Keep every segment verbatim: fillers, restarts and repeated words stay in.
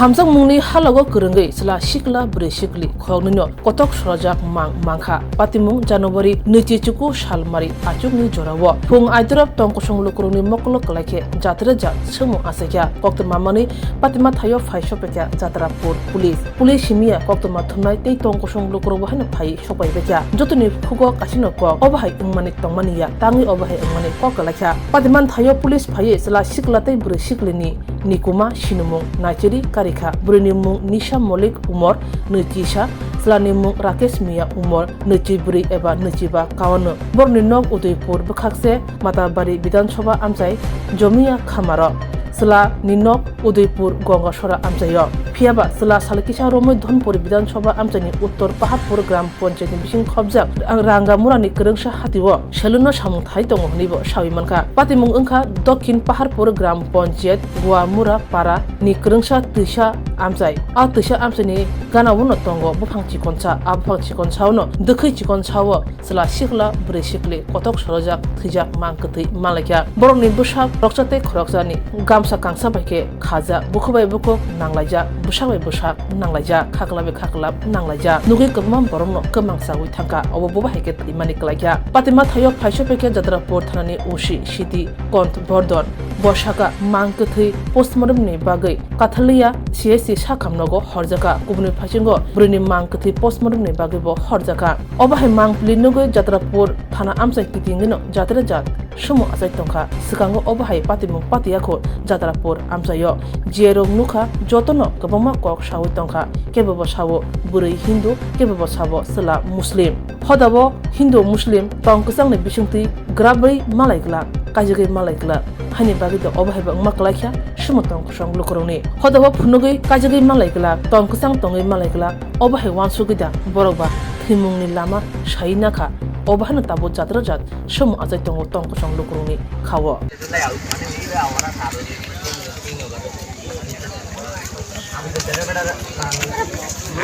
Hamjakmungni halogo kwrwngwi chwla sikla bwrwi sikli khoroknwino kotok sorojak mang mankha. Patimung January nwichi chuku salmari achukni jorao phung aidorop tongkosong lukurokni mokolo kwlaikhe jatre jat swngmung achaikha. Koktwma manwi patima thaio phai sophaikha Jatrapur police. Police simiya koktwma thumnai tei tongkosong lukurokbo haino phai sokpaibaikha. Jotoni khugo kasino kok obo hai wngmani tongmani ya, tangwi obo hai wngmani kok kwlaikha. Patimani thaio police phaiwi chwla sikla tei bwrwi siklini nikuma sinimung naichiri karikha. Bwrwini mung Nisha Malik, umor nwichisa, chwlani mung Rakesh Miya, umor nwichibwrwi eba nwichiba kaono. Borokni nok Udaipur bwkhakse Matabari Bidhan Sabha amchai Jomiya Khamaro. Chwlani nok Udaipur Gongasora amchaio. Phiyaba chwla sal kisa romwi Dhonpuri Bidhan Sabha amchaini Uttor Paharpur Gram Panchayatni bising khopjak Rangamurani kwrwngsa hatio seluno samung thai tongo hwnwibo sawi mankha. Patimung wngkha Dokhin Paharpur Gram Panchayat Guamura Para ni kwrwngsa twisa amchai. A twisa amchaini gana-o no tongo buphang chikonsa. A buphang chikonsao no dwkhwi chikonsao chwla sikla bwrwi sikli kotok sorojak thwijak mang kwthwi manlaikha. Borokni bwsak khoroksa tei khoroksani gamsa kangsa bai khe khajak, bukhuk bai bukhuk nanglaijak, bwsak bai bwsak nanglaijak, khakla bai khakla nanglaijak. Nugwi kwbangma borokno kwmang chawi thangkha, obo bo bahai khe thwimani kwlaikha. Patima thaio phai sophaikha Jatrapur thanani O C, C D Kont Bordon. Bo sakha mang kwthwi postmortem ni bagwi Kathaliya C H C sakhamnogo horjakha. Kubuni phaisingo bwrwini mang kwthwi postmortem ni bagwi bo horjakha. Obo hai mangpili nugwi Jatrapur thana amchai kitingwino jatre jat sumo achai tongkha. Swkango obo hai patimung patiya kho Jatrapur amchaio. Jiyarok nukha jotono kwbangma kok sawi tongkha. Kebobo sao bwrwi Hindu, kebobo sao chwla Muslim. Hodabo Hindu Muslim tong kwchangni bisingtwi grabwi malai glak, kaijagwi malai glak. Haini bagwi do obo haibo wngma kwlaikha sumo tong kosong lukurokni. Hodabo phunugwi kaijagwi malai glak, tong kwchang tongwi malai glak. Obo hai wansugwi da borok ba thwimungni lama sai nakha. Obo haino tabuk jatra jat somo achai tongo tong kosong lukurokni khao.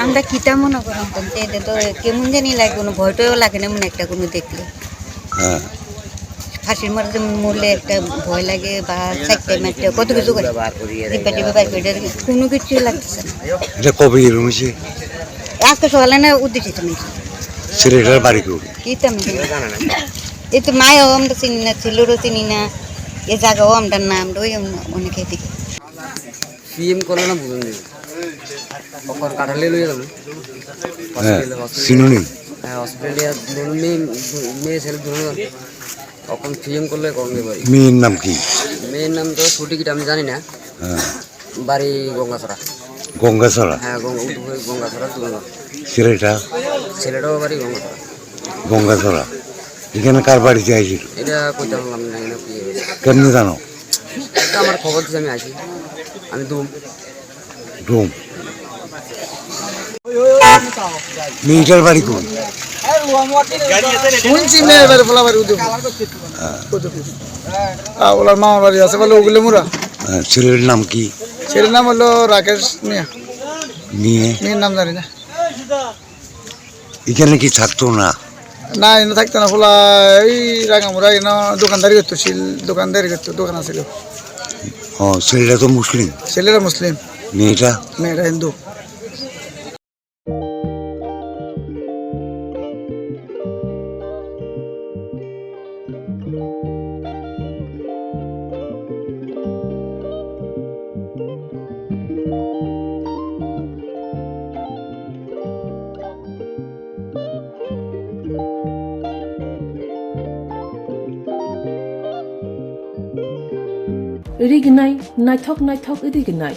আমরা কিতা মনে করতাম, তে এটা তো কেমন জানি লাগে, কোনো ভয় টয়ও লাগে না, এমন একটা কোনো দেখলে। হ্যাঁ। ফাঁসির মরে যেমন মরলে একটা ভয় লাগে বা চারটে মারতে কত কিছু করে। জিব্বা টিব্বা বার করে দেয়, কোনো কিছুই লাগতেছে না। এটা কবে এরকম হয়েছে? আজকে সকালে না উদ্দেশ্যে তুমি। ছেলেটার বাড়ি কই? কিতা আমি জানি। এই তো মায়ও আমরা চিনি না, ছেলেরও চিনি না, এ জায়গাও আমরা না, আমরা ওই অনেকে এদিকে। পিএম করলে না বুঝুন দিন। অখন কাঠালে লইয়া যাবো। হ্যাঁ, হসপিটালে, হসপিটালে। সিনোনি। হ্যাঁ, অস্ট্রেলিয়া দুনো মেয়ে, মেয়ে ছেলে দুনো। অখন পিএম করলে কম দেবো। মেয়ের নাম কি? মেয়ের নাম তো সঠিক এটা আমি জানি না। হ্যাঁ। বাড়ি গঙ্গাছড়া। গঙ্গাছড়া? হ্যাঁ, গঙ্গা, উত্তরপুর গঙ্গাছড়া দুনো। ছেলেটা? ছেলেটাও বাড়ি গঙ্গাছড়া। গঙ্গাছড়া। এখানে কার বাড়িতে আইছিল? এটা কইতে পারলাম না, এটা কি? কেমনে জানো? এটা আমার খবর দিছে, আমি আইছি। আমি দুম। ডুম। মেয়েটার বাড়ি কই? শুনছি মেয়ের বাড়ি, পোলা বাড়ি উদয়পুর। হ্যাঁ। উদয়পুর। আর ওনার মামার বাড়ি আছে বলে ওগুলো মুরা। হ্যাঁ, ছেলের নাম কি? ছেলের নাম হলো রাকেশ মিয়া। মেয়ে? মেয়ের নাম জানি না। এখানে কি থাকতো না? না, এনে থাকতো না, পোলা এই রাঙামুড়া এনে দোকানদারি করতো, সিল দোকানদারি করতো, দোকান আছিল। ও, ছেলেটা তো মুসলিম। ছেলেটা মুসলিম। মেয়েটা? মেয়েটা Hindu. Rignai, naithok naithok rignai.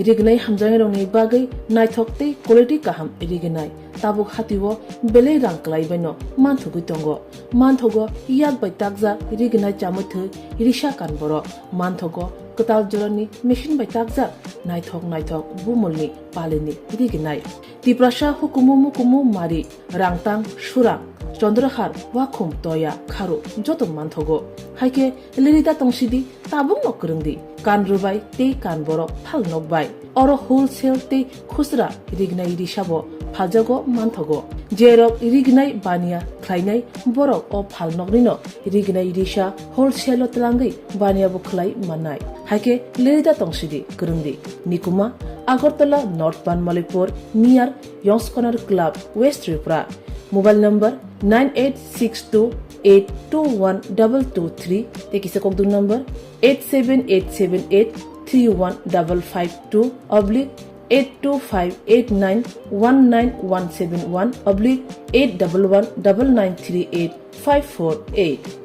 Rignai hamjaknairokni bagwi naithok tei quality kaham rignai. Tabuk hatio belai rang kwlaibaino manthogwi tongo. Manthogo yak bai takjak rignai chamwi thwi risa kan borok. Manthogo kwtal jorani machine bai takjak naithok naithok bumulni palini rignai. Tiprasa hukumu mukumu mari, rangtang, surang, Chandrahar, Wakhum, Toya, Kharu joto manthogo. Haikhe lerida tongsidi, tabukno kwrwngdi, kan rwbai tei kan borok phalnok bai. Oro wholesale tei khusra rignai risabo phaljago manthogo. Jerok rignai baniya khlainai borok o phalnoknino rignai risa wholesale-o twlangwi baniyabo khlai mannai. Haikhe lerida tongsidi, kwrwngdi. Nikuma, Agartala North Banmalipur, near Yongskonar Club, West Tripura. Mobile number nine eight six two eight two one double two three, tei kisa kokdung number eight seven eight seven eight three one double five two oblique eight two five eight nine one nine one seven one oblique eight double one double nine three eight five four eight.